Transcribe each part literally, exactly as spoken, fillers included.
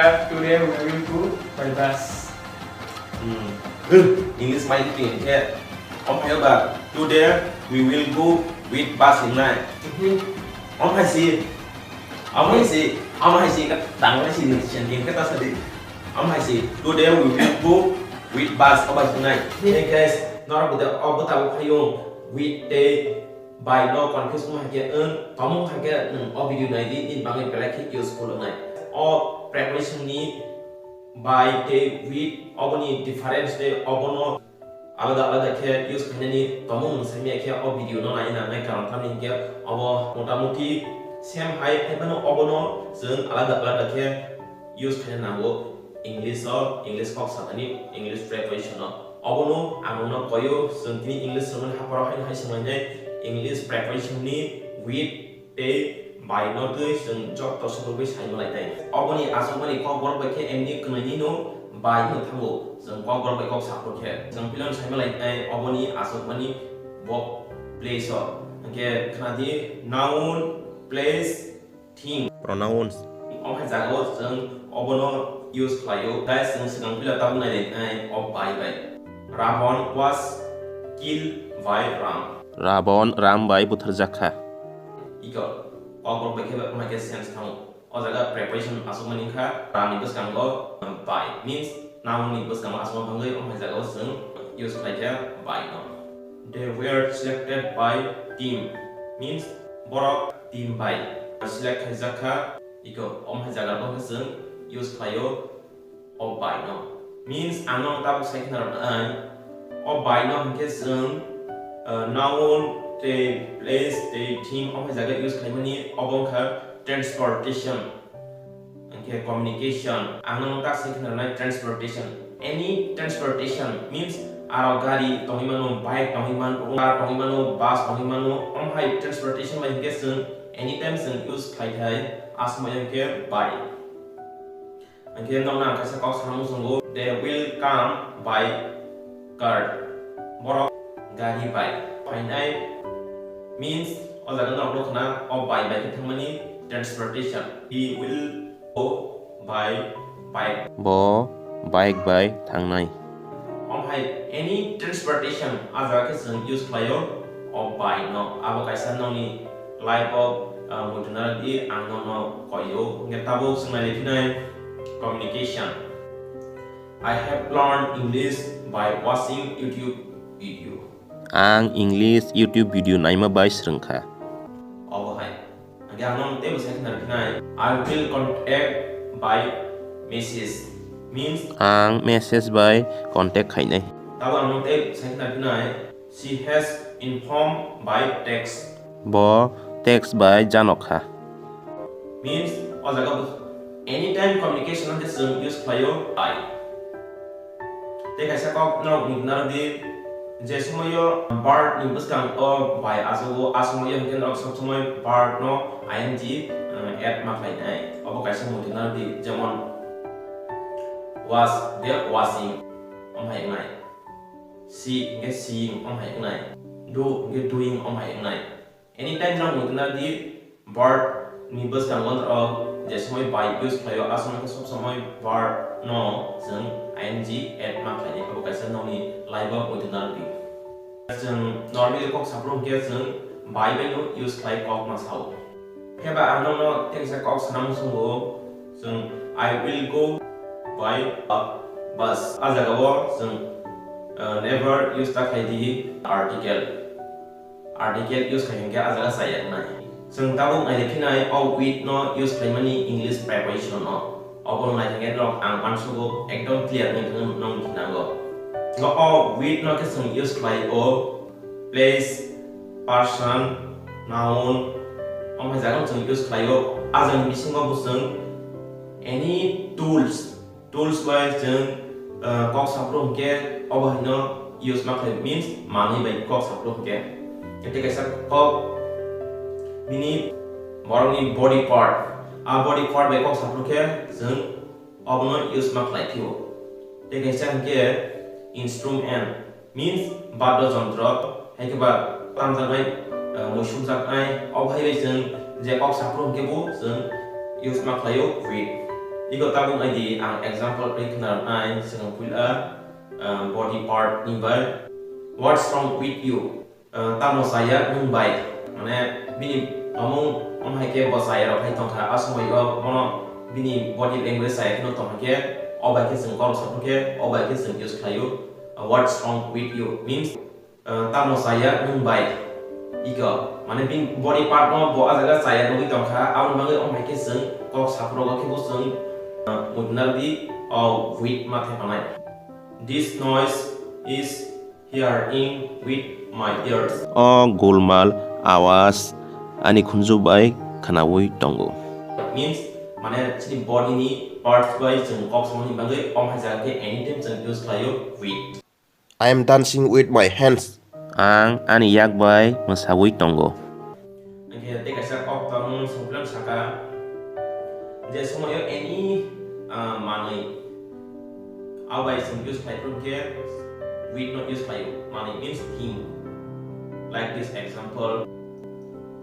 Today we will go by bus. Hmm. Good. English mai di ke. Om hayo ba. Today we will go with bus in night. Mhm. Om hai si. Om hai si. Om hai si ka tang hai si ni chen din ka ta sa di. Om hai si. Today we will go with bus. Om hai si nai. Mhm. Hey guys, nora bude obo ta bu phayo with te. By no confuse wng hai khe wng, tamo hai khe nwng o video nai di, nini bagwi belai khe useful wngnai. O preposition ni by tei with oboni difference tei obono alada alada khe use khainani tamo nwng saimaya khe o video no nai nangnai, karon tamni hinkhe obo motamuti same hai, haiphano obono chwng alada alada khe use khaina nango English o, English kok sakani English preposition o. Obono ang nono koyo, chwng tini English swrwngmani hapharo haino hai swnglainai, English preposition ni with tei by no twi chwng joto sokorwi sai malainai. Oboni achukmani kokborok bai khe emni kwnwi ni no by no thango, chwng kokborok bai kok saphuru khe. Chwng philon sai malainai oboni achukmani bo place o. Hwnkhe khna di, noun, place, thing. Pronouns. Omo hai jagao chwng obono use khlaio. Guys, chwng swkang phila tabuk nai nai o by bai. Ravan was killed by Ram. Ravan Ram bai butharjak kha. Iko, kokborok bai khe bai omo hai khe sense thango. O jaga preposition aswkmani wngkha, Ram ni bwskango, um, by. Means, noun ni bwskango aswk bangwi omo hai jagao chwng use khlai kha by no. They were selected by team. Means, borok team bai select khaijak kha, iko omo hai jaga no khe chwng use khlaio o by no. Means ang no tabuk sai khna rwna ai, o by no hinkhe chwng, uh, noun tei place tei thing omo hai jaga use khlaimani obo wngkha transportation. Hinkhe communication, ang no tak sai khna rwnai transportation. Any transportation means aro gari tongwi mano, bike tongwi mano, car tongwi mano, bus tongwi mano, omo hai transportation bai hinkhe chwng anytime chwng use khlai thai, aswk bai hinkhe by. Hinkhe nokno ang kaisa kok sana muchungo, they will come by car. Borok gari bai phainai means o jaga no ang nukha na o by bai khe thangmani transportation. He will go by bike. Bo bike bai thangnai. Omo hai any transportation a jaga khe chwng use khlaio o by no. Abo kaisa nokni life o, uh, muitu narwk di ang nono koio. Hinkhe tabuk chwng nai phinai communication. I have learned English by watching YouTube video. Ang English YouTube video naima bai swrwngkha. Obo hai. Hingke ang nono teibo sai khna rwkhnai. I will contact by message. Means. Ang message bai contact khainai. Tabo ang nono teibo sai khna rwkhnai. She has informed by text. Bo text bai janok kha. Means, o jaga bo anytime communication hingke chwng use khlaio by. Tei kaisa kok norok nukna rw di, je somoio verb ni bwskango by achugo, a somoio hingke norok sob somoi verb no I N G, eh, add ma khlainai. Obo kaisa muitu narwk di, jemon was hingke watching, omo hai wngnai. See hingke seeing, omo hai wngnai. Do hingke doing, omo hai wngnai. Anytime norok muitu narwk di, verb ni bwskango norok je somoi by use khlaio, a somoi khe sob somoi verb no chwng I N G add ma khlainai, abo kaisa nokni life o muitu narwk di. Chwng normally kok saphuru hwnkhe chwng by bai no use khlai kok ma sao. Phiya ba ang nokno tei kaisa kok sana muchungo, chwng, "I will go by a bus." A jaga o chwng, uh, never use ta khlai di article. Article use khai hingke a jaga chaya wngnai. Chwng tabuk nai khe nai o with no use khlaimani English preposition no. Obo no nai hingke norok ang uansugo ekdom clear wngwi thangwi nong khinango. Bo o with no khe chwng use khlai o place, person, noun, omo hai jaga no chwng use khlai o. A jagani bisingo bo chwng any tools, Tools bai chwng, uh, kok saphuru hwnkhe obo haino use ma khlai, means manwi bai kok saphuru hwnkhe. Tei kaisa kok bini borokni body part, a body part bai kok saphuru khe chwng obono use ma khlai phio. Tei kaisa hwnkhe instrument. Means baddo jontro, hai khe ba tamjaknai, eh, muisukjaknai, o hai bai chwng je kok saphuru hwnkhe bo chwng use ma khlaio with. Iko tabuk naidi ang example twi khna nai, chwng puila, ah, body part ni bai. What's wrong with you? Ah, tamo chaya nwng bai? Mane bini omung om hai khe bo chaya rok hai tongkha, a somoi o bono bini body language chaya kheno tongkha khe, o bai khe chwng kok saphur khe, o bai khe chwng use khlaio. Ah, what's wrong with you means, ah, tamo chaya nwng bai? Iko, mane bini body part no bo a jaga chaya nugwi tongkha, aboni bagwi om hai khe chwng kok saphur rogo khe bo chwng, ah, muitu narwdi, o with ma thephanai. This noise is hearing with my ears. O golmal awas ani khunju bai khwnaui tongo. Means, mane chini body ni parts bai chwng kok samani bagwi om hai jaga khe anytime chwng use khlaio with. I am dancing with my hands. Ang ani yak bai mwsaui tongo. Hingkhe tei kaisa kok tongmung songpileng saka, je somoio any, ah, manwi, abai chwng use khai phuru khe with no use khlaio. Manwi means thing. Like this example,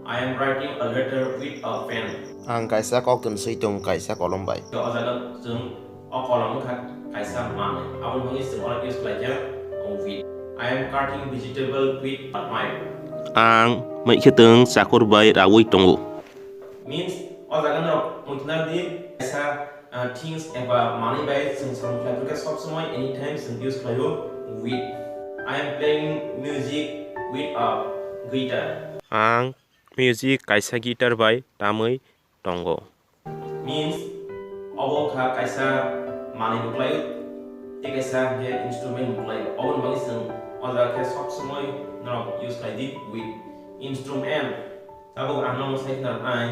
I am writing a letter with a pen. Ang kaisa kok twn swi tong kaisa kolom bai. O jaga chwng o kolom wngkha kaisa manwi. Aboni bagwi chwng oro use khlaikha with. I am cutting vegetable with a knife. Ang mwikhe tong chakur bai raui tongo. Means, o jaga no muitu narwdi, kaisa, ah, things eba manwi bai chwng samung khlai phuru khe sob somoi anytime chwng use khlaio with. I am playing music with a guitar. Ang music kaisa guitar bai tamwi tongo. Means, obo wngkha kaisa manwi bo khlaio, tei kaisa hwnkhe instrument bo khlaio. Oboni bagwi chwng o jaga khe sob somoi norok use khlai di with instrument. Tabuk ang nono sai khna nai,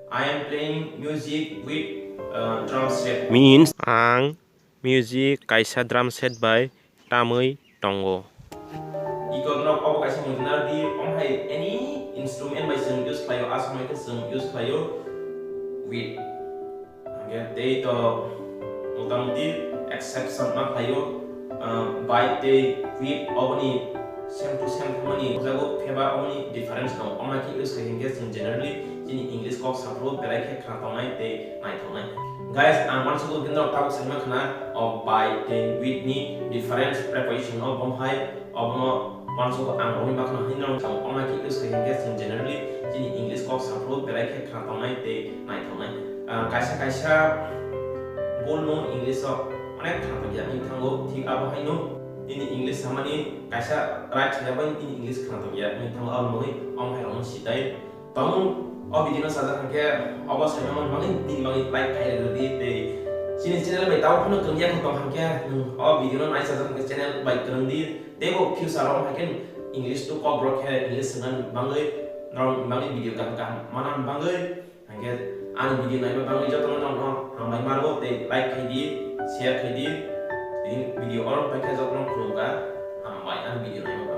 I am playing music with, uh, drum set. Means, ang music kaisa drum set bai tamwi tongo. Iko norok obo kaisa muitu narwdi, om hai any instrument bai chwng use khlaio, a somoi khe chwng use khlaio with. Hingkhe tei to motamuti exception ma khlaio, ah, bai tei with oboni same to same thangmani jago pheba oboni difference tongo. Omna khe use khai hingkhe chwng generally chini English kok saphuru belai khe khna tongnai tei naithoknai. Guys, ang uansukgo hwnkhe norok tabuk saima khna, o bai tei with ni difference preposition no, bomhai obono uansukgo ang romwi ma khna hwnwi norok chwng omna khe use khai hwnkhe chwng generally chini English kok saphuru belai khe khna tongnai tei naithoknai. Ah, kaisa kaisa bul no English o onek khna tongya wngwi thango, thik abo haino nini English samani kaisa right saya bai nini English khna tongya wngwi thango, abo wngwi omo hai rokno sitai. Tamo o video no sajak hwnkhe obo saimano bagwi nini bagwi like khai rwdi tei chini channel bai tabuk phano kwrwngya tong hwnkhe, nwng o video no nai sajak hwnkhe channel bai kwrwngdi teibo future o hwnkhe English to Kokborok khe English swngna bagwi norok bagwi video kaham kaham mana bagwi hwnkhe ani video naima bagwi jotono norokno hambai ma rwo tei like khai di, share khai di, tini video oro paikha jotono khulumkha, hambai ani video naima bagwi.